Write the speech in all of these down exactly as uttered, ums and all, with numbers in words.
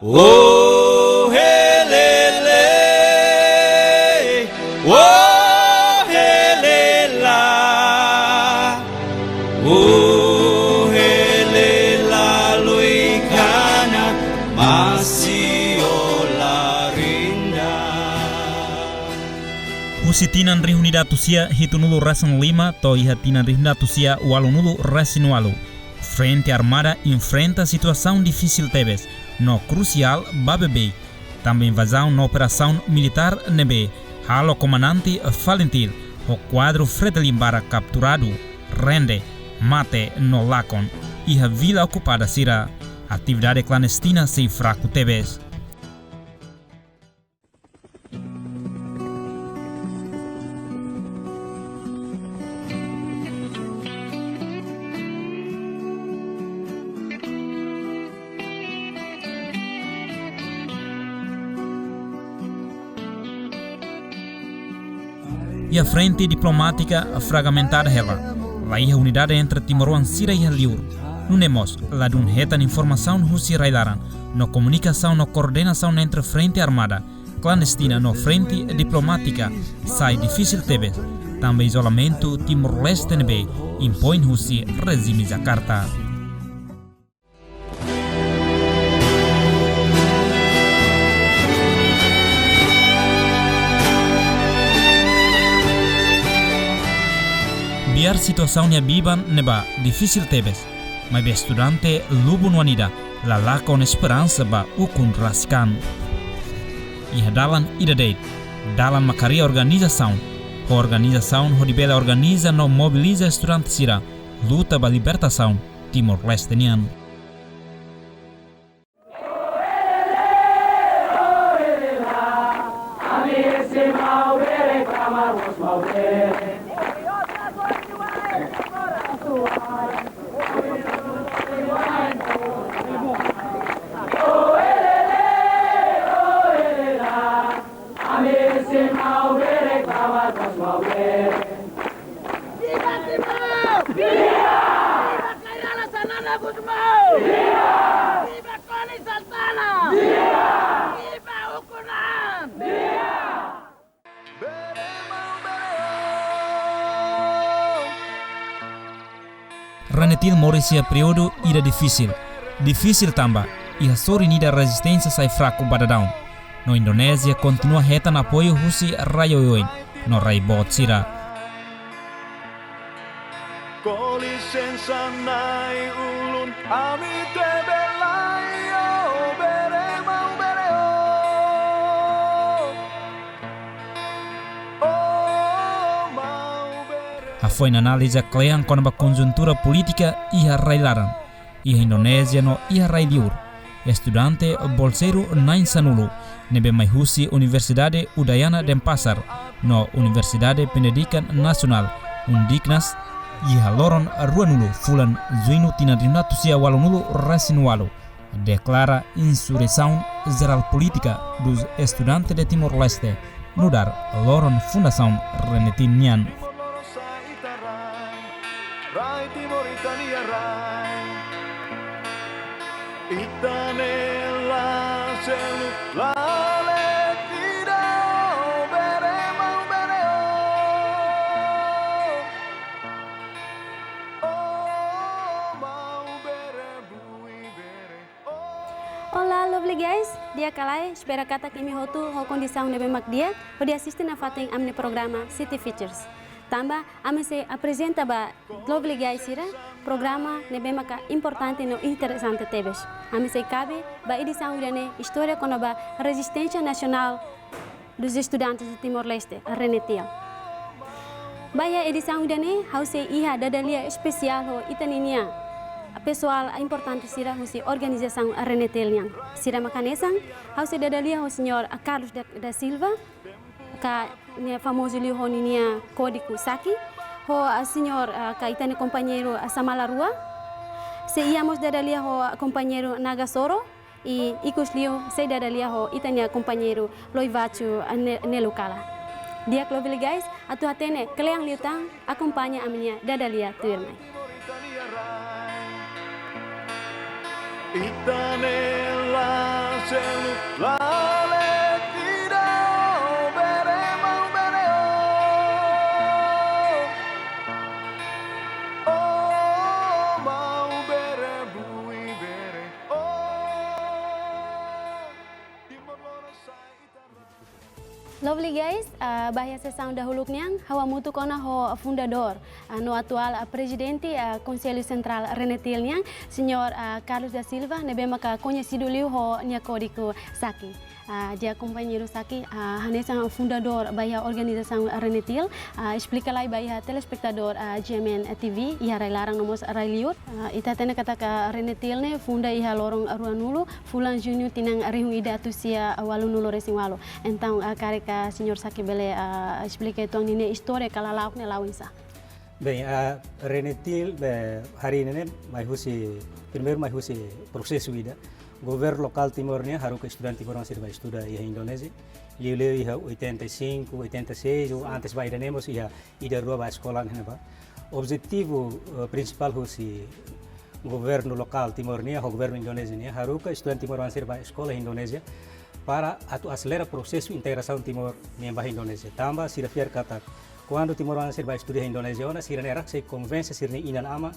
Oh, helele, oh, helela, oh, helela, lui kana, masi ola rinda. Husi tinan rihun ida atus sia hitunulu resin lima to'o iha tinan rihun ida atus sia ualunulu resin ualu, Frente Armada enfrenta situasaun difisil tebes no krusiál ba beibeik, tanba invazaun no operasaun militár ne'ebé halo komandante FALINTIL ho kuadru Fretilin barak kapturadu, rende, mate no lakon iha vila okupada sira. Atividade klandestina sei fraku tebes. Iha frente diplomátika fragmentada hela. La iha unidade entre timoroan sira iha liur. Nune'e mós, ladún hetan informasaun husi rai-laran, no komunikasaun no koordenasaun entre frente armada klandestina no frente diplomátika sai difisil tebes, tanba izolamentu Timor-Leste ne'ebé impoin husi rejime Jakarta. Biar situasaun iha biban ne'ebá difisil tebes, maibé estudante lubun oan ida la lakon esperansa ba ukun rasik an. Iha dalan ida de'it, dalan mak harii organizasaun, ho organizasaun hodi bele organiza no mobiliza estudante sira luta ba libertasaun Timor-Leste nian. Viva Timor! Viva! Viva Kay Rala Xanana Gusmão! Viva! Viva Connie Santana! Viva! Viva ukun an! Viva! RENETIL moris iha períodu ida difisil. Difisil tanba iha sorin ida rezisténsia sai fraku ba daudaun. No Indonézia kontinua hetan apoiu husi rai oioin no rai boot sira. Ko lisensa nai ulun, ami tebe lai, oh, bere mau bere, oh. Oh, mau bere. Hafoin analiza kle'an kona-ba konjuntura polítika iha rai-laran, iha Indonézia no iha rai-liur, estudante bolseiru na'in sanulu, ne'ebé mai husi Universidade Udayana Denpasar no Universidade Pendidikan Nasionál, UNDIKNAS, iha loron ruanulu fulan Juñu tinan rihun ida atus sia ualunulu resin ualu, deklara insurreisaun jerál polítika dos estudantes de Timor-Leste, nu'udar loron fundasaun RENETIL nian. Rai Timor ita-nia rai. Ita-nia rai seluk la leti ida, oh, bere mau bere, oh. Oh, mau bere, bui bere, oh. Olá, lovely guys. Di'ak ka lae? Espera katak imi hotu ho kondisaun ne'ebé mak di'ak hodi asiste nafatin ami-nia programa City Features. Tanba ami sei aprezenta ba lovely guys sira programa ne'ebé maka importante no interesante tebes. Ami sei kabe ba edisaun ida-ne'e istória kona-ba rezisténsia nasionál dos estudantes de Timor-Leste, RENETIL. Ba iha edisaun ida-ne'e, ha'u sei iha dada-lia espesiál ho ita ninia pesoál importante sira husi organizasaun RENETIL nian. Sira mak hanesan, ha'u sei dada-lia ho señór Carlos da, da Silva, ka nia famozu liu ho ninia kódigu Saki, ho, ah, señór, ah, ka ita-nia kompañeiru, ah, Samala Rua. Sei iha mós dada-lia ho kompañeiru Nagasoro, i ikus liu sei dada-lia ho ita-nia kompañeiru Loivacu, ah, Ne-, Nelu Kala. Di'ak, lovely guys, atu hatene kle'an liután, akompaña ami-nia dada-lia tuirmai. Ita-nia rai, ita-nia rai Seluk lale tidak bere mau bere oh. Oh, mau bere bui bere oh. Timor Lorosa'e ita. Lovely guys, ah, ba iha sesaun dahuluk nian, ha'u hamutuk ona ho fundadór, ah, no atuál, ah, prezidente, ah, Konsellu Sentrál RENETIL nian, señór, ah, Carlos da Silva, ne'ebé maka koñesidu liu ho nia kódigu Saki. Ah, di'ak kompañeiru Saki, ah, hanesan fundadór ba iha organizasaun RENETIL, ah, esplika lai ba iha telespektadór, ah, G M N T V, iha rai-laran no mós rai-liur. Ah, ita hatene katak RENETIL ne'e funda iha loron ruanulu, fulan Juñu tinan rihun ida atus sia ualunulu resin ualu. Entaun, ah, karik señór Saki bele, ah, esplika uitoan ninia istória ka lala'ok ne'e la'o oinsá. Bem, ah, RENETIL, eh, harii ne'e mai husi, primeiru mai husi prosesu ida. Governu lokál Timor nian haruka estudante timoroan sira bá estuda iha Indonézia. Liuliu iha oitenta e cinco, oitenta e seis, ou antes ba ida-ne'e mós iha ida-rua bá eskola ne'ebá. Objetivu, eh, prinsipál husi governu lokál Timor nian ho governu Indonézia nian haruka estudante timoroan sira bá eskola iha Indonézia para atu aselera prosesu integrasaun Timor nian ba Indonézia. Tanba sira fiar katak kuandu timoroan sira bá estuda iha Indonézia ona, sira-nia rak sei konvense sira-nia inan-aman,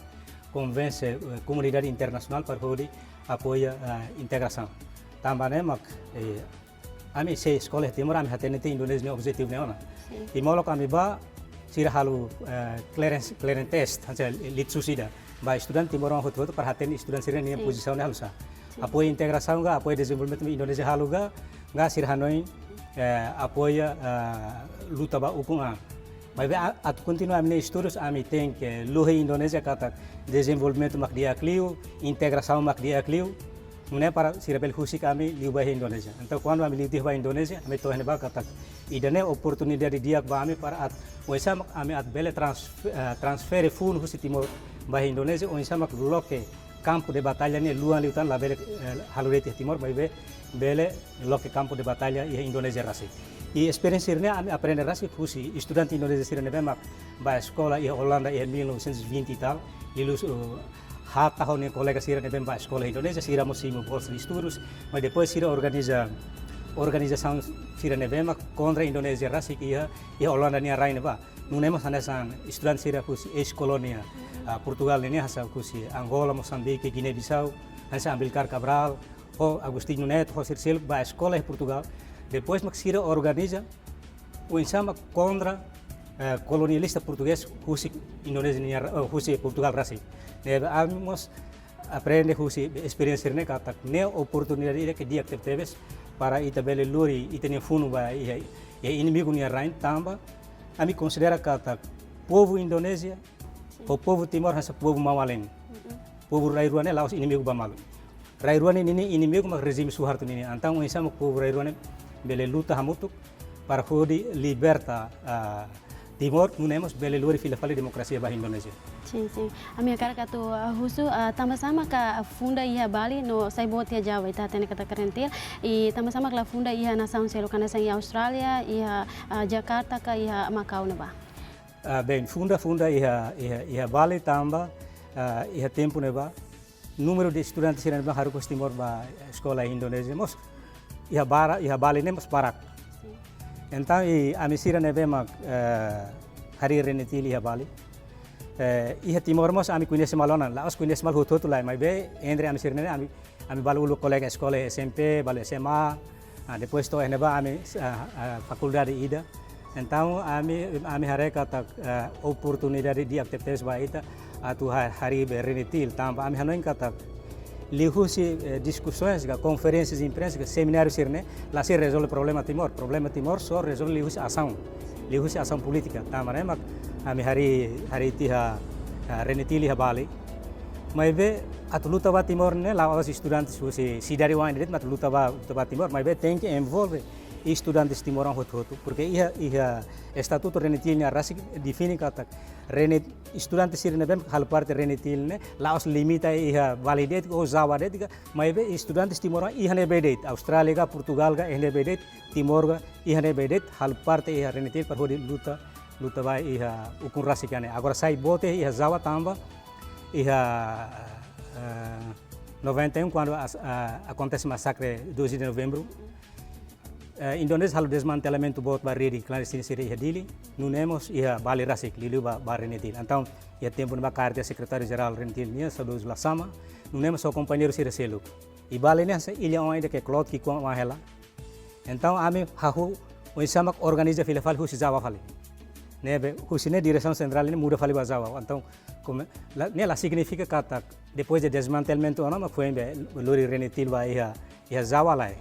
konvense, eh, komunidade internasionál para hodi apoia, eh, integrasaun. Tanba ne'e mak, eh, ami sei eskola iha Timor, ami hatene tiha Indonézia nia objetivu ne'e ona. Sin. I molok ami bá, sira halo, eh, clearance, clearance test, hanesan litsus ida. Ba estudante timoroan hotu-hotu para hatene estudante sira-nia, sin, pozisaun ne'e halo sá. Sin. Apoia integrasaun ka, apoia dezenvolvimentu Indonézia halo ka, ka sira hanoin, eh, apoia, eh, luta ba ukun an. Maibé a-, atu kontinua ami-nia estudus, ami tenke lohis Indonézia katak dezenvolvimentu mak di'ak liu, integrasaun mak di'ak liu. Nune'e para sira bele husik ami liu ba iha Indonézia. Entaun, kuandu ami liu tiha ba Indonézia, ami to'o iha ne'ebá katak ida-ne'e oportunidade di'ak ba ami para atu, oinsá mak ami atu bele transf-, eh, transfere fundu husi Timor ba iha Indonézia, oinsá mak loke kampu de batalla ne'e luan liután, labele, eh, halo de'it iha Timor, maibé bele loke kampu de batalla iha Indonézia rasik. I esperiénsia ne'e ami aprende rasik husi estudante Indonézia sira ne'ebé mak bá eskola iha Olanda iha mil novecentos e vinte e tal, liuliu, eh, Hatta ho nia kolega sira ne'ebé bá eskola Indonézia, sira mós simu bolsa de estudus, mas depois sira organiza organizasaun sira ne'ebé mak kontra Indonézia rasik iha, iha Olanda nia rain ne'ebá. Nune'e mós hanesan estudante sira husi eis-kolónia, ah, Portugal ne'e, hanesan husi Angola, Mosambike, Guiné-Bissau, hanesan Amílcar Cabral, ho Agostinho Neto, ho sira seluk bá eskola iha Portugal. Depois mak sira organiza oinsá mak kontra, eh, kolonialista portugés husi Indonézia nia ra-, eh, husi Portugal rasik. Ne'ebé ami mós aprende husi esperiénsia ne'e katak ne'e oportunidade ida ke di'ak tebetebes para ita bele lori ita-nia fundu ba iha, iha inimigu nia rain tanba ami konsidera katak povu Indonézia ho povu Timor hanesan povu maun-alin. Mm-mm. Povu rai-rua ne'e la'ós inimigu ba malu. Rai-rua ne'e ninia inimigu mak rejime Suharto nian. Entaun oinsá mak povu rai-rua ne'e bele luta hamutuk para hodi liberta, ah, Timor, nune'e mós bele lori fila fali demokrasia ba Indonézia. Sin, sin. Ami hakarak atu, ah, husu, ah, tanbasá maka funda iha Bali no sai boot iha Java, ita hatene katak RENETIL, i tanbasá mak la funda iha nasaun seluk hanesan iha Austrália, iha, ah, Jakarta ka iha Makau ne'ebá. Ah, bem, funda, funda iha, iha, iha Bali tanba, ah, iha tempu ne'ebá, númeru de estudante sira ne'ebé haruka husi Timor bá eskola Indonézia mós iha bara-, iha Bali ne'e mós barak. Sin. Entaun, i ami sira ne'ebé mak, eh, harii RENETIL iha Bali. Eh, iha Timor mós ami koñese malu ona, la'ós koñese malu hotu-hotu lai, maibé entre ami sira ne'e ami, ami balu uluk kolega eskola S M P, balu S M A, ah, depois to'o iha ne'ebá ami, ah, ah, fakuldade ida. Entaun, ami, ami haree katak, eh, oportunidade di'ak tebetebes ba ita atu ha-, harii be RENETIL, tanba ami hanoin katak liuhusi, eh, diskusoens ka konferénsia imprensa ka semináriu sira-ne'e la sei rezolve problema Timor. Problema Timor só rezolve liuhusi asaun, liuhusi asaun polítika. Tanba ne'e mak ami harii, harii tiha, eh, RENETIL iha Bali. Maibé atu luta ba Timor ne'e la'ós estudante husi sidade oan de'it mak atu luta ba, luta ba Timor, maibé tenke envolve estudante timoroan hotu-hotu, porque iha, iha estatutu RENETIL nia rasik define katak RENET-, estudante sira ne'ebé halo parte RENETIL ne'e la'ós limita iha Bali de'it ou Java de'it ka, maibé estudante timoroan iha ne'ebé de'it, Austrália ka, Portugal ka, iha ne'ebé de'it, Timor ka, iha ne'ebé de'it, halo parte iha RENETIL para hodi luta, luta ba iha ukun rasik ne'e. Agora sai boot iha Java tanba iha, eh, noventa e um, kuandu as-, a-, akontese masakre doze de Novembru, eh, Indonézia halo desmantelamentu boot ba rede klandestina sira iha Dili, nune'e mós iha Bali rasik, liuliu ba, ba RENETIL. Entaun, iha tempu ne'ebá kaer iha sekretáriu jerál RENETIL nian, saudozu Lasama, nune'e mós ho kompañeiru sira seluk. I Bali ne'e hanesan illa oan ida ke kloot ki'ikoan oan hela. Entaun, ami hahú oinsá mak organiza fila fali husi Java fali. Ne'ebé, husi ne'e diresaun sentrál ne'e muda fali ba Java. Entaun, kome-, la, ne'e la signifika katak, depois de desmantelamentu ona, mak foin be lori RENETIL ba iha, iha Java lae.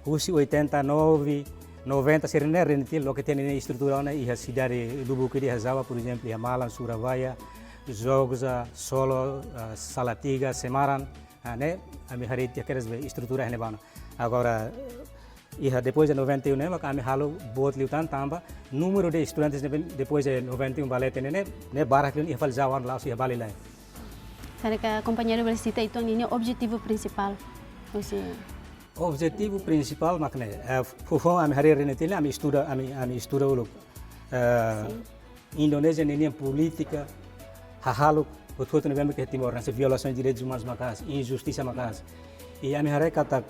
Husi oitenta e nove, noventa sira-ne'e RENETIL loke tiha ninia estrutura ona iha sidade lubuk ida iha Java, por ezemplu, iha Malang, Surabaya, Jogja, Solo, eh, Salatiga, Semarang. Ah, ne'e, ami haree tiha kedas be estrutura iha ne'ebá ona. Agora, iha depois de noventa e um ne'e, mak ami halo boot liután tanba númeru de estudantes ne'ebé depois de noventa e um ba leten ne'e, ne'e barak liu iha fali Java, la'ós iha Bali lae. Karik kompañeiru bele sita uitoan ninia objetivu prinsipál? Husi Objetivu prinsipál mak ne'e, eh, foufoun ami harii RENETIL ne'e, ami estuda, ami, ami estuda uluk. Eh, Sin. Indonézia ninia polítika hahalok hotu-hotu ne'ebé mak iha Timor, hanesan violasaun direitus umanus maka'as, injustisa maka'as. I ami haree katak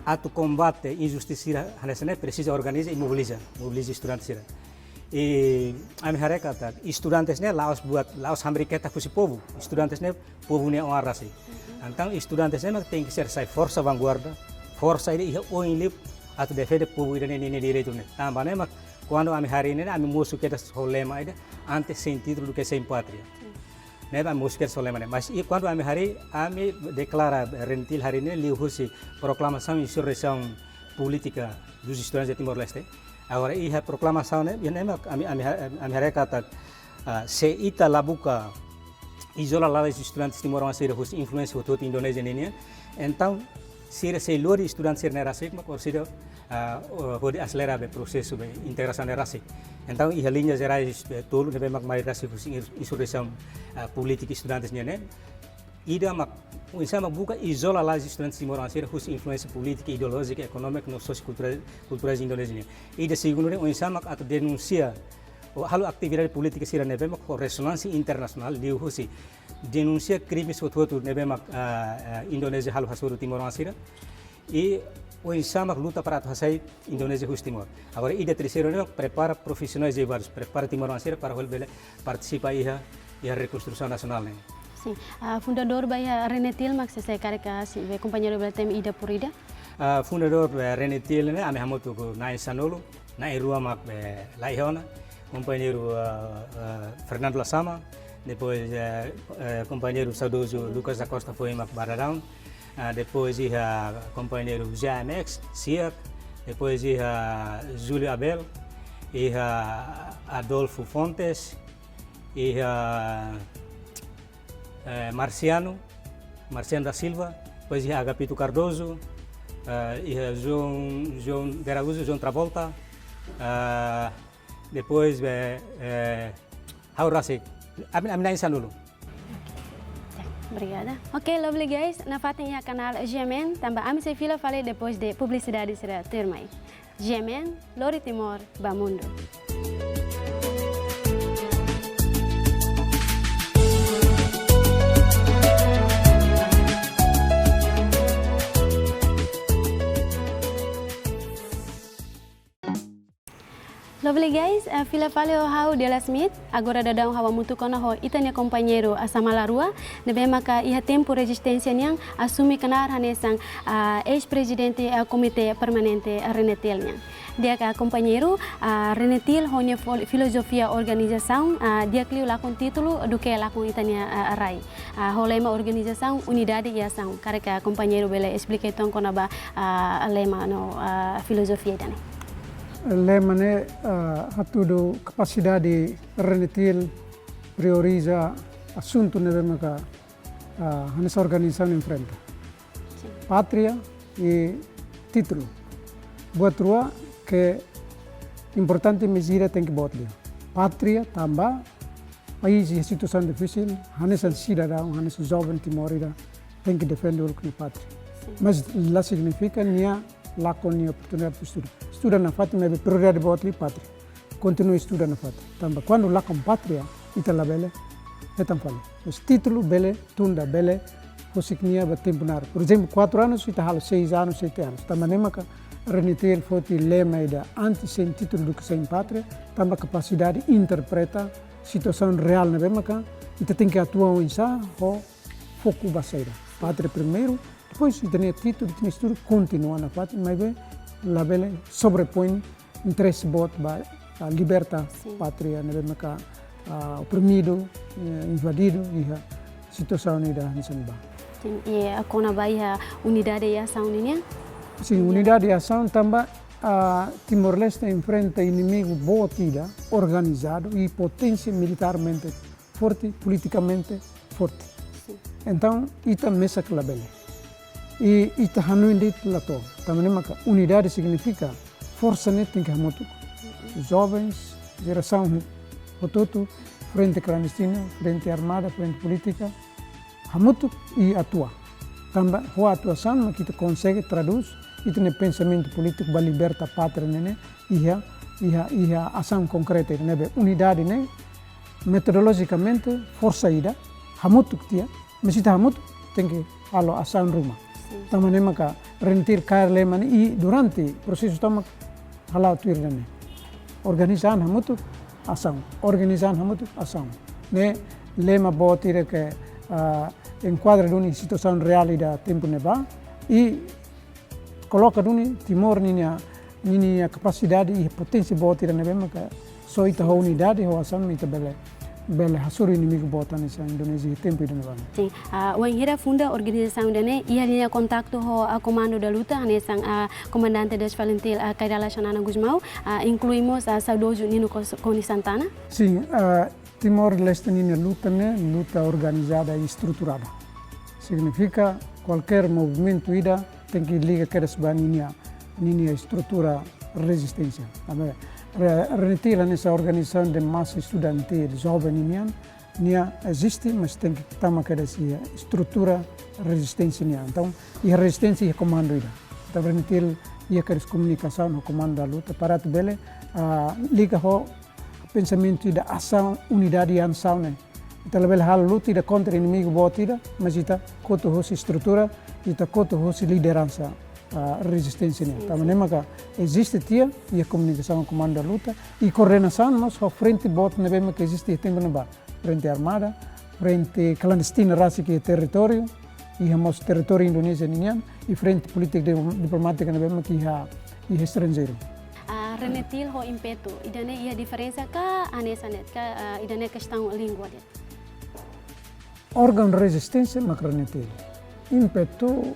atu kombate injustisa sira hanesan ne'e presiza organiza i mobiliza, mobiliza estudante sira. I ami haree katak estudantes ne'e la'ós buat, la'ós hamriik ketak husi povu. Estudantes ne'e povu nia oan rasik. Entaun estudantes ne'e mak tenke ser sai forsa vanguarda, forsa ida iha oin liu atu defende povu ida-ne'e ninia direitu ne'e. Tanba ne'e mak kuandu ami harii ne'e, ami mosu kedas ho lema ida, "Antes sem título do que sem pátria." Ne'e ami mosu kedas ho lema ne'e. Mas i kuandu ami harii, ami deklara RENETIL harii ne'e liuhusi proklamasaun insurreisaun polítika dos estudantes de Timor-Leste. Agora, iha proklamasaun ne'e, iha ne'e mak ami, ami, ami haree katak, ah, se ita la buka izola lalais estudantes timoroan sira husi influénsia hotu-hotu Indonézia ninian, entaun sira sei lori estudante sira-ne'e rasik mak orsida, ah, o-, hodi aselera be prosesu be integrasaun ne'e rasik. Entaun iha liñas jerais be tolu ne'ebé mak mai rasik husi ins-, insurreisaun, ah, polítika estudantes nian ne'e. Ida mak, oinsá mak buka izola lalais estudantes timoroan sira husi influénsia polítika, ideolójika, ekonómika no sosiokulturais, kulturais Indonézia nian. Ida segundu ne'e, oinsá mak atu denunsia, ou halo atividade polítika sira ne'ebé mak ho rezonánsia internasionál liuhusi denunsia krimes hotu-hotu ne'ebé mak, ah, ah, Indonézia halo hasoru timoroan sira. I oinsá mak luta para atu hasai Indonézia husi Timor. Agora, ida terseiru ne'e mak prepara profisionais jevados, prepara timoroan sira para hodi bele partisipa iha, iha rekonstrusaun nasionál ne'e. Sin. Ah, fundadór ba iha RENETIL mak sé, se karik, ah, se be kompañeiru bele temi ida por ida? Ah, fundadór, eh, RENETIL ne'e, ami hamutuk ho na'in sanulu, na'in rua mak be la iha ona, kompañeiru, ah, ah, Fernando Lasama, depois, eh, eh, kompañeiru saudozu Lucas da Costa foin mak ba daudaun, ah, depois iha kompañeiru J M X, siak, depois iha Júlio Abel, iha Adolfo Fontes, iha eh, Marciano, Marciano da Silva, depois iha Agapito Cardoso, eh, iha João, João de Araújo, João Travolta, eh, depois, eh, eh, ha'u rasik, ami, ami na'in sanulu. Obrigada. Oke, lovely guys, nafatin iha kanál G M N, tanba ami sei fila fali depois de publisidade sira tuirmai. G M N, lori Timor ba mundu. Lovely guys, eh, fila fali ho ha'u Della Smith, agora daudaun ha'u hamutuk ona ho ita-nia kompañeiru Asama Larua, ne'ebé maka iha tempu rezisténsia nian asume knaar hanesan, ah, eis-prezidente, ah, Komité Permanente RENETIL nian. Di'ak, ah, kompañeiru, ah, RENETIL ho nia fol-, filozofia organizasaun, ah, di'ak liu lakon títulu duké lakon ita-nia, ah, rai. Ah, ho lema organizasaun Unidade e Ação. Karik, ah, kompañeiru bele esplika uitoan kona-ba, ah, lema no, ah, filozofia ida-ne'e. Lema ne'e, ah, hatudu kapasidade RENETIL prioriza asuntu ne'ebé maka, ah, hanesan organizasaun enfrenta. Sin. Pátria i títulu. Buat rua ke importante, mais ida tenke boot liu. Pátria tanba país iha situasaun difisil, hanesan sidadaun, hanesan joven Timor ida, tenke defende uluk nia pátria. Sin. Mas la signifika nia lakon nia oportunidade estuda. Estuda nafatin, maibé prioridade boot liu pátria. Kontinua estuda nafatin. Tanba kuandu lakon pátria, ita labele hetan fali. Mas títulu bele tunda, bele husik nia ba tempu naruk. Por ezemplu, quatro anos, ita halo seis anos, sete anos. Tanba ne'e maka René Thiel foti lema ida antes sem título do que sem pátria, tanba kapasidade interpreta situasaun reál ne'ebé maka ita tenke atua oinsá, ho foku ba saida. Pátria primeiru, depois ita-nia títulu, ita-nia estudu kontinua nafatin, maibé labele sobrepoin interese boot ba, ah, liberta Sin. pátria ne'ebé maka, ah, oprimidu, eh, invadidu, iha situasaun ida hanesan ne'ebá. Sin, i kona-ba iha unidade i asaun nian? Sin, Sin. unidade i asaun tanba, ah, Timor-Leste enfrenta inimigu boot ida, organizadu i potensia militarmente forte, politikamente forte. Sin. Entaun, ita mesak labele. I ita hanoin de'it la to'o. Tanba ne'e maka unidade signifika forsa ne'e tenke hamutuk. Jovens, jerasaun hotu-hotu, frente klandestina, frente armada, frente polítika, hamutuk i atua. Tanba ho atuasaun maka ita konsege tradús ita-nia pensamentu polítiku ba liberta pátria ne'e, ne'e iha, iha, iha asaun konkreta ne'ebé unidade ne'e metodolojikamente forsa ida, hamutuk tiha, mas ita hamutuk tenke halo asaun ruma. Sin. Tanba ne'e maka René Thiel kaer lema ne'e i durante prosesu tomak hala'o tuir ida-ne'e. Organiza an hamutuk, asaun. Organiza an hamutuk, asaun. Ne'e lema boot ida ke, ah, enkuadra duni situasaun reál ida tempu ne'ebá i koloka duni Timor ninia, ninia kapasidade i potensia boot ida ne'ebé maka só ita ho unidade, ho asaun ita bele, bele hasoru inimigu boot hanesan Indonézia iha tempu ida ne'ebá. Sin, ah, wainhira funda organizasaun ida-ne'e, iha ninia kontaktu ho, ah, Comando da Luta, hanesan, ah, Comandante das FALINTIL, ah, Kay Rala Xanana Gusmão, ah, inklui mós, ah, saudozu Nino Cos-, Konis Santana? Sin, ah, Timor-Leste ninia luta ne'e luta organizada i estruturada. Signifika kualkér movimentu ida tenke liga kedas ba ninia, ninia estrutura rezisténsia. Tanba Re-, René Thiel hanesan organizasaun de masa estudantil joven nian, nia eziste, mas tenke tama kedas iha estrutura rezisténsia nian. Entaun, iha rezisténsia iha komandu ida. Entaun, René Thiel iha kedas komunikasaun ho Comando da Luta para atu bele, ah, liga ho pensamentu ida asaun, unidade i asaun ne'e. Ita labele halo luta ida kontra inimigu boot ida, mas ita kotu husi estrutura, ita kotu husi lideransa, ah, rezisténsia nian. Sin, Tanba sin. ne'e maka eziste tiha, iha komunikasaun Comando da Luta, i koordenasaun mós ho frente boot ne'ebé maka eziste iha tempu ne'ebá. Frente armada, frente klandestina rasik iha territóriu, iha mós territóriu Indonézia nian, i frente polítika di-, diplomátika ne'ebé maka iha, iha estranjeiru. Ah, René Thiel ho Impetu, ida-ne'e iha diferensa ka hanesan de'it ka, ah, ida-ne'e kestaun língua de'it? Órgaun rezisténsia mak René Thiel. Impetu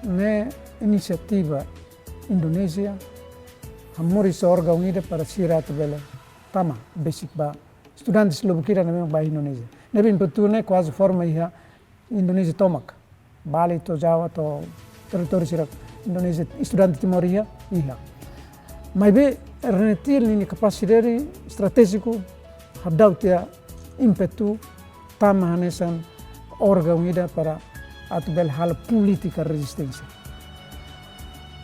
ne'e inisiativa Indonézia, hamoris órgaun ida para sira atu bele tama besik ba estudantes lubuk ida ne'ebé ba Indonézia. Ne'ebé Impetu ne'e kuaze forma iha Indonézia tomak. Bali to'o Jawa to'o territóriu sira Indonézia, estudante Timor iha, iha. Maibé René Thiel ninia kapasidade estratéjiku hadau tiha Impetu tama hanesan órgaun ida para atu bele halo polítika rezisténsia.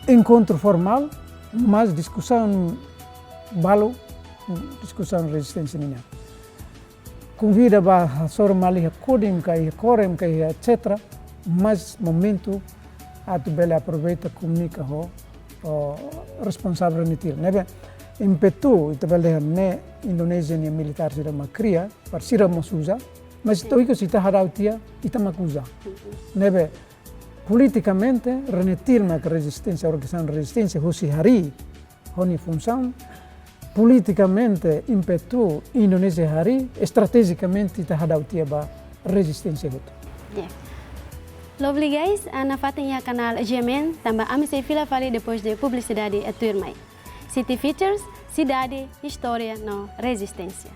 Enkontru formál, mas diskusaun balu, diskusaun rezisténsia nian. Konvida ba hasoru malu iha Kodim ka iha Korem ka iha et cetera, mas momentu atu bele aproveita komunika ho, ho responsavel René Thiel. Ne'ebé Impetu, ita bele dehan ne'e Indonézia nia militár sira mak kria, para sira mós uza, mas ita Sin. oikus ita hadau tiha, ita mak uza. Mm-mm. Ne'ebé politikamente, René Thiel mak rezisténsia, organizasaun rezisténsia, husi harii, ho nia funsaun, politikamente, Impetu, Indonézia harii, estratejikamente, ita hadau tiha ba rezisténsia hotu. Yeah. Lovely guys, ah, nafatin iha kanál G M N, tanba ami sei fila fali depois de publisidade, eh, tuirmai. City Features, sidade, istória no rezisténsia.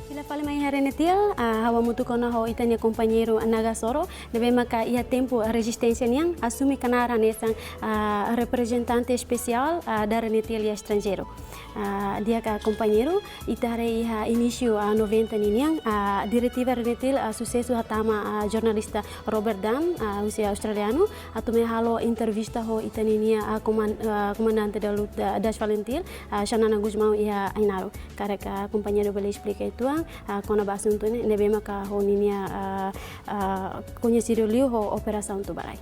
Fila fali mai iha René Thiel, ah, ha'u hamutuk ona ho ita-nia kompañeiru Naga Soro, ne'ebé maka iha tempu rezisténsia nian asume knaar hanesan, ah, reprezentante espesiál, ah, da René Thiel iha estranjeiru. Ah, di'ak, ah, kompañeiru, ita haree iha inísiu, ah, noventa ninian, ah, diretiva Renetil, ah, susesu hatama, ah, jornalista Robert Dunn, ah, husi australianu, atu mai halo entrevista ho ita ninia, ah, koman-, ah, komandante da luta, das Falintil, ah, Xanana Gusmão iha Ainaro. Karik, ah, kompañeiru bele esplika uitoan, ah, kona-ba asuntu ne'e, ne'ebé maka ho ninia, ah, ah, koñesidu liu ho Operasaun Tubarai.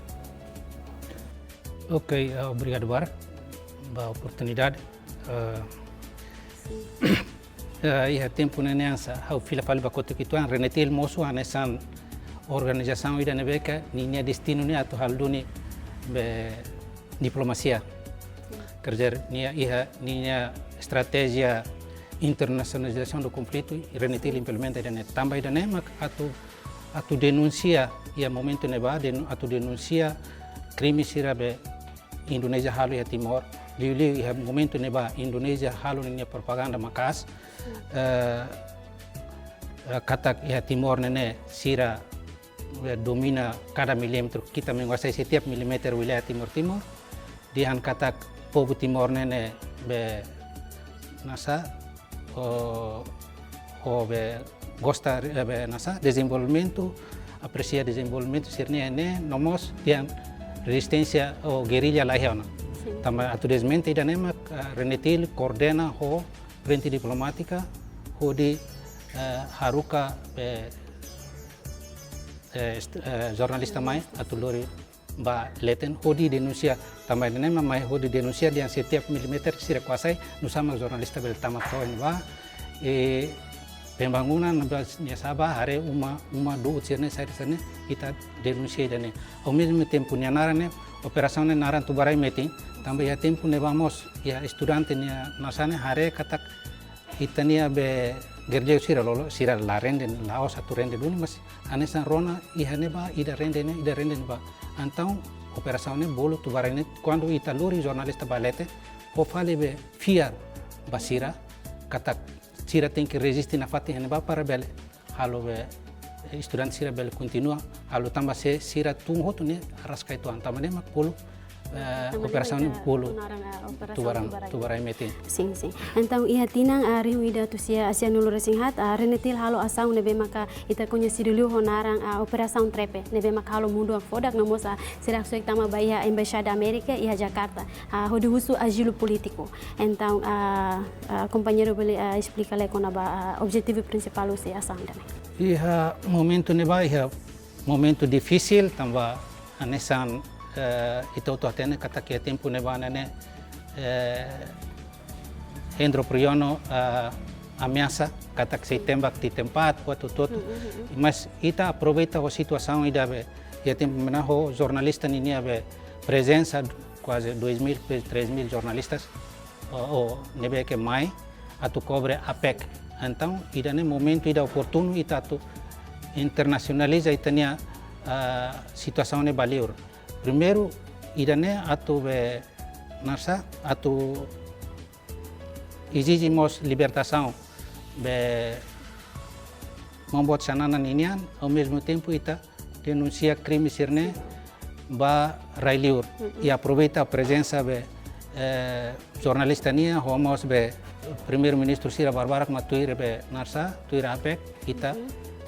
Ok, ah, obrigadu barak ba oportunidade. Ah, ah, iha tempu ne'e nian sá, ha'u fila fali ba kotuk uitoan, Renetil mosu hanesan organizasaun ida ne'ebé ke ninia destinu ne'e atu halo duni be diplomasia. Quer dizer, nia iha, ninia estratéjia internasionalizasaun do konflitu, Renetil implementa ida-ne'e. Tanba ida-ne'e mak atu, atu denunsia iha momentu ne'ebá, denu-, atu denunsia krime sira be Indonézia halo iha Timor. Liuliu iha momentu ne'ebá Indonézia halo ninia propaganda maka'as. Eh, eh, katak iha Timor ne'e ne'e sira, eh, domina kada milímetru, kita menguasai setiap milimeter wilayah Timor Timur. Dehan katak povu Timor ne'e ne'e be nasa, o, o be gosta, eh, be nasa dezenvolvimentu, apresia dezenvolvimentu sira-ne'e ne'e, no mós dehan rezisténsia ou gerrilla laiha ona. Sin. Tanba atu desmente ida-ne'e mak, eh, Renetil koordena ho frente diplomátika hodi, eh, haruka be, eh, est-, eh, jornalista mai atu lori ba leten hodi denunsia. Tanba ne'e mak mai hodi denunsia dehan setiap milimeter sira kuasai, nusá mak jornalista bele tama to'o iha ne'ebá. I pembangunan ne'ebé nia sa'e bá haree uma, uma du'ut sira-ne'e, saida sira-ne'e, ita denunsia ida-ne'e. Ao mesmo tempo, nia naran ne'e, operasaun ne'e naran Tubarai Metin, tanba iha tempu ne'ebá mós iha estudante nia naran ne'e haree katak ita-nia be gerrilleu sira loloos, sira la rende, la'ós atu rende duni, mas hanesan rona iha ne'ebá ida rende ne'e, ida rende ne'ebá. Entaun operasaun ne'e bolu Tubarai ne'e, kuandu ita lori jornalista ba leten, fó fali be fiar ba sira, katak sira tenke reziste nafatin iha ne'ebá para bele halo be, eh, estudante sira bele kontinua halo, tanba se sira tun hotu ne'e araska uitoan. Tanba ne'e mak bolu, eh, tanba ne'e operasaun mak ne'e bolu naran, eh, Operasaun Tubarai, Tubarai. Tubarai Metin. Sin, sin. Entaun iha tinan, ah, rihun ida atus sia, ah, sianulu-resin-haat, ah, Renetil halo asaun ne'ebé maka ita koñesidu liu ho naran, ah, Operasaun Trepe, ne'ebé maka halo mundu hakfodak, no mós, ah, sira haksoit tama ba iha Embaixada Amérika iha Jakarta, ah, hodi husu azilu polítiku. Entaun, ah, ah, kompañeiru bele, ah, esplika lai kona-ba, ah, objetivu prinsipál husi asaun ida-ne'e. Iha momentu ne'ebá, iha momentu difisil, tanba hanesan, eh, ita hotu hatene katak iha tempu ne'ebá ne'e ne'e, eh, Hendro Priyono, eh, ameasa katak sei tembak tiha tempat, buat hotu-hotu. Mm, mm, mm. Mas ita aproveita ho situasaun ida be, iha tempu ne'ebá ho jornalista ninia be prezensa, kuaze dois mil, três mil jornalistas, o, o, ne'ebé ke mai atu kobre APEC. Entaun, ida-ne'e momentu ida oportunu ita atu internasionaliza ita-nia, ah, situasaun ne'e ba liur. Primeiru, ida-ne'e atu be nasa, atu ezije mós libertasaun be maun boot Xanana ninian, ao mesmo tempo ita denunsia krime sira-ne'e ba rai-liur. Mm-mm. I aproveita prezensa be, eh, jornalista nian, ho mós be Primeiru-Ministru sira barak-barak mak tuir be nasa, tuir APEC, ita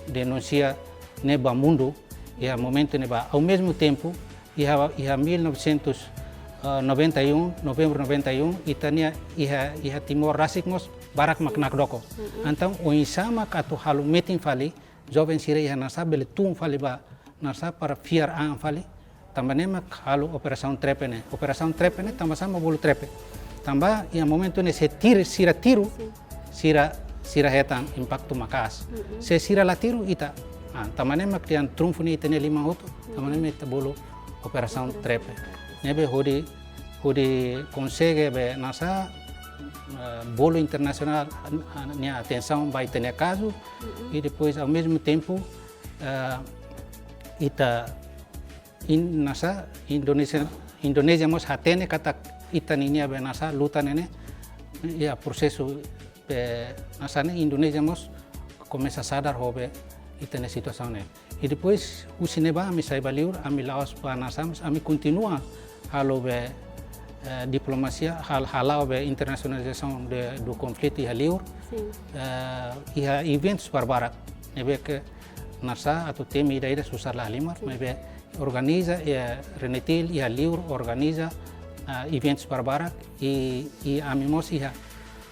denunsia ne'e ba mundu, iha momentu ne'ebá. Ao mesmo tempo, iha, iha mil novecentos e noventa e um, novembru noventa e um, ita-nia iha, iha Timor rasik mós barak mak nakdoko. Mm-mm. Entaun, oinsá mak atu halo metin fali, joven sira iha nasa bele tun fali ba nasa para fiar an fali. Tanba ne'e mak halo Operasaun Trepe ne'e. Operasaun Trepe ne'e tanba sá mak bolu trepe? Tanba iha momentu ne'e se tir-, sira tiru, sin, sira, sira hetan impaktu maka'as. Mm-mm. Se sira la tiru, ita. Ah, tanba ne'e mak tiha trunfu ne'e ita-nia liman hotu, tanba ne'e mak ita bolu Operasaun Trepe. Ne'ebé hodi, hodi konsege be nasa, eh, bolu internasionál, ah, nia atensaun ba ita-nia kazu, mm-mm, i depois, ao mesmo tempo, eh, ita in-, nasa, Indonézia, Indonézia mós hatene katak ita ninia be nasa luta ne'e ne'e, iha prosesu be nasa ne'e Indonézia mós komesa sadar ho be ita-nia situasaun ne'e. I depois, husi ne'ebá ami sai ba liur, ami la'ós ba nasa, mas ami kontinua halo be, eh, diplomasia hal-, hala'o be internasionalizasaun de, do konflitu iha liur, Sin. eh, iha eventus barbarak. Ne'ebé ke Narsá atu temi ida-idak susar la halimar, Sin. maibé organiza, eh, RENETIL iha liur organiza, ah, eventus barbarak, i, i ami mós iha,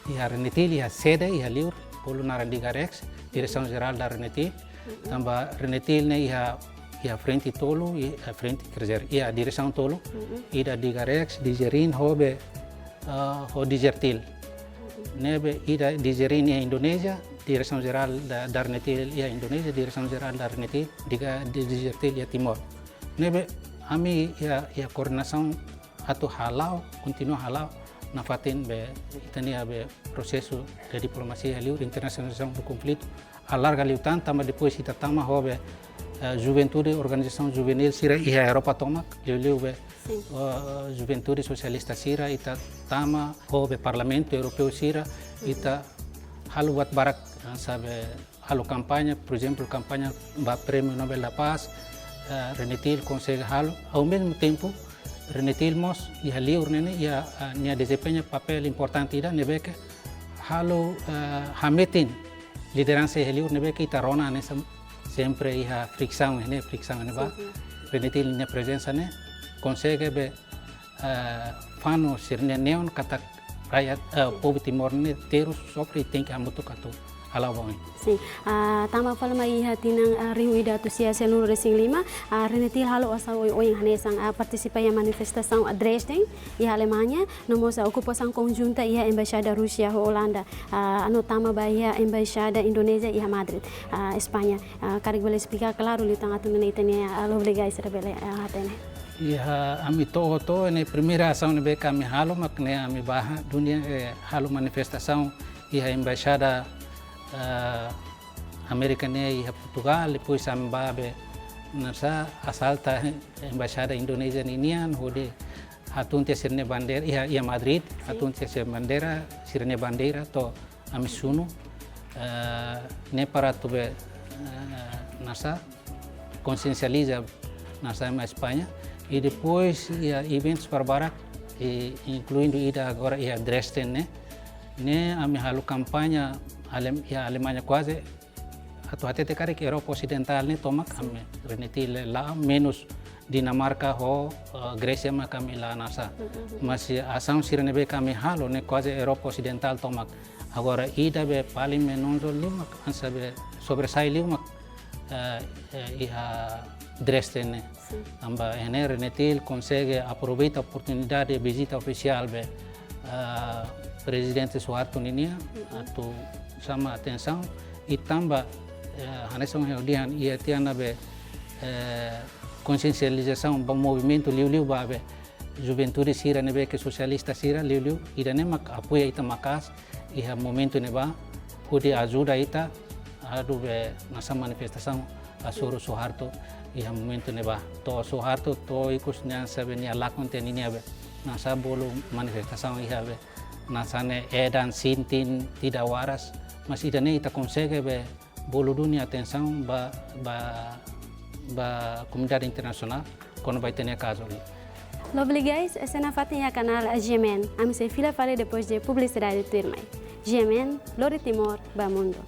iha RENETIL iha sede iha liur, bolu naran Digarex, Diresaun Jerál da RENETIL, Mm-mm. tanba RENETIL ne'e iha, iha frente tolu, iha frente, quer dizer, iha diresaun tolu, Mm-mm. ida Digarex, Digerin, ho be, ah, ho Digertil. Mm-mm. Ne'ebé ida Digerin iha Indonézia, Diresaun Jerál da, da RENETIL iha Indonézia, Diresaun Jerál da RENETIL, Diga, di, Digertil iha Timor. Ne'ebé ami iha, iha koordenasaun atu hala'o, kontinua hala'o, nafatin be ita-nia be prosesu de diplomasia iha liur, internasionalizasaun do konflitu, alarga liután tanba depois ita tama ho be, eh, juventude, organizasaun juvenil sira iha Europa tomak, liuliu be, Sin. eh, juventude sosialista sira, ita tama ho be Parlamentu Europeu sira, Mm-hmm. ita halo buat barak, eh, sabe, halo kampaña, por ezemplu, kampaña ba Prémiu Nobel da Paz, eh, RENETIL konsege halo. Ao mesmo tempo, RENETIL mós iha liur ne'e, iha, eh, nia dezempeña papél importante ida, ne'ebé ke halo, eh, hametin lideransa iha liur ne'ebé ke ita rona hanesan sempre iha friksaun ne'e, friksaun ne'e ba. Sin, sin. RENETIL nia prezensa ne'e konsege be, eh, fanu sira-nia neon katak rakyat, eh, Sin. povu Timor ne'e terus sofre i tenke hamutuk atu hala'o ba oin. Sin. Ah, tama fali mai iha tinan, ah, rihun ida atus sia sianulu-resin-lima, ah, RENETIL halo asaun oioin hanesan, ah, partisipa iha manifestasaun, ah, Dresden, iha Alemaña, no mós, ah, okupasaun konjunta iha Embaixada Rúsia ho Olanda, ah, no tama ba iha Embaixada Indonézia iha Madrid, ah, España. Ah, karik bele esplika klaru liután atu nune'e ita-nia, ah, lovely guys sira bele, ah, hatene. Iha ami to'o, to'o ne'e primeira asaun ne'ebé ke ami halo mak ne'e ami bá duni, eh, halo manifestasaun iha Embaixada, ah, Amérika ne'e iha Portugal, depois ami bá be hanesan asalta Embaixada Indonézia ninian, hodi hatun tiha sira-nia bandeira, iha, iha Madrid, Sin. hatun tiha sira bandeira, sira-nia bandeira to'o ami sunu, eh, ne'e para atu be, eh, hanesan konsiensializa hanesan ema España. I depois iha eventus barbarak, i inkluindu ida agora iha Dresden ne'e. Ne'e ami halo kampaña Alem-, iha Alemaña kuaze atu hatete karik Europa Osidentál ne'e tomak Sin. ami RENETIL la'o, menus Dinamarka ho, eh, Grésia mak ami la hanesan. Mm-hmm. Mas asaun sira ne'ebé ke ami halo ne'e kuaze Europa Osidentál tomak. Agora ida be paling menonjol liu mak, hanesan be sobressai liu mak, eh, eh, iha Dresden ne'e. Sin. Tanba ne'e RENETIL konsege aproveita oportunidade vizita ofisiál be, ah, Prezidente Suharto ninian, Mm-mm. atu xama atensaun, i tanba, eh, hanesan ohin ha'u dehan iha tiha ona be, eh, konsiensializasaun ba movimentu liuliu ba be juventude sira ne'ebé ke sosialista sira liuliu, ida-ne'e mak apoia ita maka'as iha momentu ne'ebá, hodi ajuda ita, atu be hanesan manifestasaun hasoru Suharto iha momentu ne'ebá. To'o Suharto to'o ikus nia hanesan be nia lakon tiha ninia be hanesan bolu manifestasaun iha be hanesan ne'e Edan, Sintin, Tidawaras, mas ida-ne'e ita konsege be bolu duni atensaun ba, ba, ba komunidade internasionál kona-ba ita-nia kazu ne'e. Lovely guys, ese nafatin iha kanál G M N. Ami sei fila fali depois de publisidade tuirmai. G M N, lori Timor ba mundu.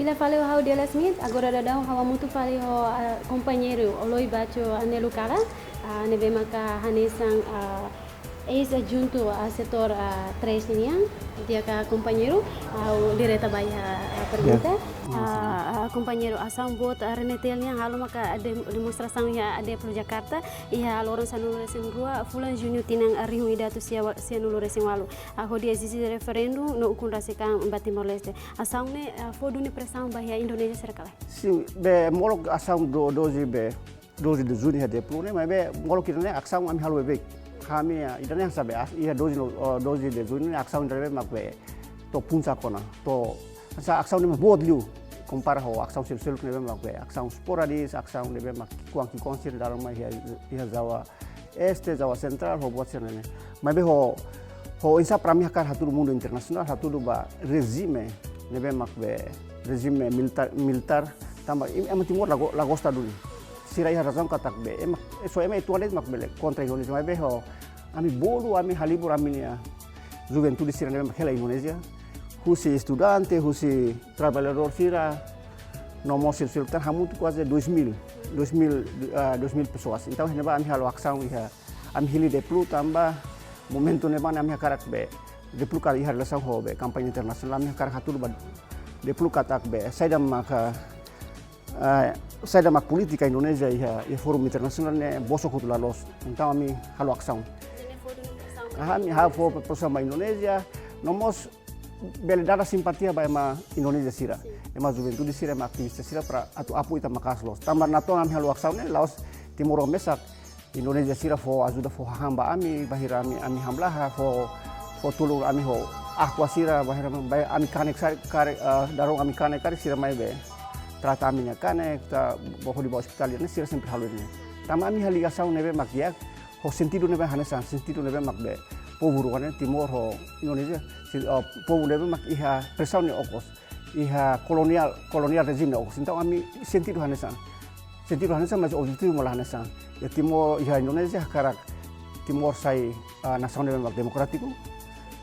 Fila fali ho ha'u Dela Smith, agora daudaun ha'u hamutuk fali ho, ah, kompañeiru Oloi Bacho, ah, Nelu Kala, ah, ne'ebé maka hanesan, ah, eis-adjuntu, ah, setór, ah, tres nian, di'ak ka kompañeiru, ha'u direta ba iha, ah, pergunta. Ya. Ah, ah, kompañeiru, asaun boot, ah, RENETIL nian halo maka dem-, demonstrasaun iha A D P Jakarta, iha loron sanulu-resin-rua, fulan Juñu tinan, ah, rihun ida atus sia wa-, sianulu-resin-ualu. Ah, hodi ezije referendu no ukun rasik an ba Timor-Leste. Asaun ne'e, ah, fó duni presaun ba iha Indonézia sira ka lae? Sin, be molok asaun do-, doze be, doze de Junho iha A D P ne'e, maibé molok ida-ne'e asaun ami halo beibeik. Ami, ah, ida-ne'e hanesan be, as-, iha doze no, oh, doze de Junho ne'e asaun ida ne'ebé mak be to'o puncak ona. To'o, hanesan asaun ne'e boot liu, kompara ho asaun seluk-seluk ne'ebé mak be asaun sporadis, asaun ne'ebé mak ki'ikoan-ki'ikoan sira dala ruma iha, iha Java Oeste, Java Sentrál, ho buat sira-ne'e. Maibé ho, ho oinsá para ami hakarak hatudu mundu internasionál, hatudu ba rejime ne'ebé mak be rejime militár, militár, tanba ema, ema Timor la go-, la gosta duni. Sira iha razaun katak be, ema, só ema uitoan de'it mak bele kontra Indonézia, maibé ho ami bolu, ami halibur ami-nia juventude sira ne'ebé mak hela Indonézia. Husi estudante, husi traballadór sira, no mós sira, sira tan hamutuk kuaze dois mil, dois mil, ah, dois mil pessoas. Entaun, ne'ebá ami halo asaun iha, ami hili Deplu tanba momentu ne'ebá ne'e ami hakarak be, Deplu karik iha relasaun ho be kampaña internasionál, ami hakarak hatudu ba Deplu katak be saida maka, eh, saida mak polítika Indonézia iha, iha fórum internasionál ne'e bosok hotu la loos. Entaun ami halo asaun. Ne'e fó duni presaun ba Aha, ami Indonézia. Halo fó presaun ba Indonézia, no mós bele dada simpatia ba ema Indonézia sira. Sin. Ema juventude sira, ema ativista sira para atu apoiu ita maka'as loos. Tanba natoon ami halo asaun ne'e, la'ós Timoroan mesak, Indonézia sira fó ajuda, fó hahán ba ami, bainhira ami, ami hamlaha, fó, fó tulun ami ho aqua sira, bainhira ba ami kanek sira, karik, ah, dala ruma ami kanek karik sira mai be trata ami-nia kanek, ita ba hodi ba ospitál ne'e sira sempre halo ne'e. Tanba ami iha ligasaun ne'ebé mak di'ak, ho sentidu ne'ebé hanesan, sentidu ne'ebé mak be povu rua ne'e, Timor ho Indonézia, si, ah, povu ne'ebé mak iha presaun ne'e okos, iha koloniál, koloniál rejime ne'e okos. Entaun ami sentidu hanesan. Sentidu hanesan, mas objetivu mak la hanesan. Iha Timor, iha Indonézia hakarak Timor sai, ah, nasaun ne'ebé mak demokrátiku.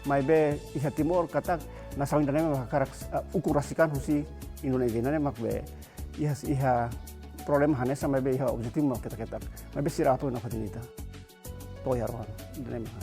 Maibé iha Timor katak nasaun ida ne'ebé mak hakarak, ah, ukun rasik an husi Indonézia. Ida-ne'e mak be iha, iha problema hanesan, maibé iha objetivu mak ketak-ketak. Maibé sira apoiu nafatin ita. To'o iha rohan. Ida-ne'e mak.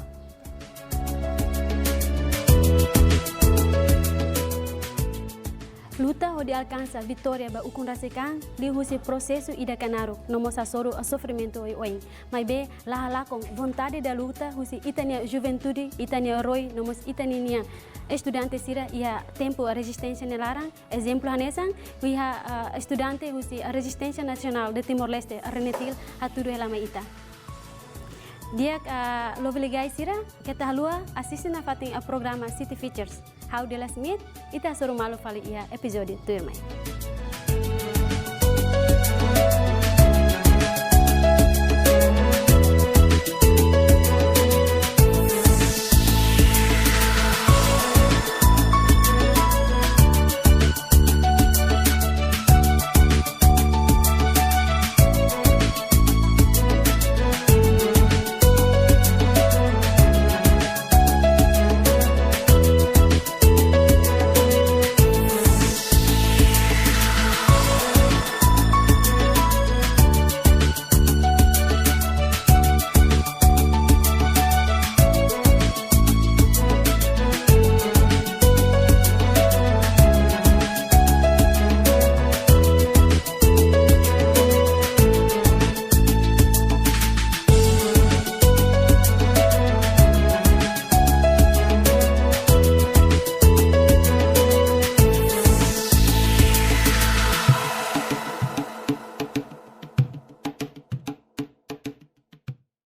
Luta hodi alkansa vitória ba ukun rasik an, liuhusi prosesu ida ka naruk, no mós hasoru sofrimentu oioin. Maibé, la halakon vontade da luta husi ita-nia juventude, ita-nia roi, no mós ita-nia estudante sira iha tempu rezisténsia nia laran, ezemplu hanesan, iha, ah, estudante husi Resistência Nacional de Timor-Leste, RENETIL, hatudu hela mai ita. Di'ak, ah, lobi-ligai sira, keta haluha asiste nafatin programa City Features. Ha'u Dela Smith, ita hasoru malu fali iha epizódiu tuirmai.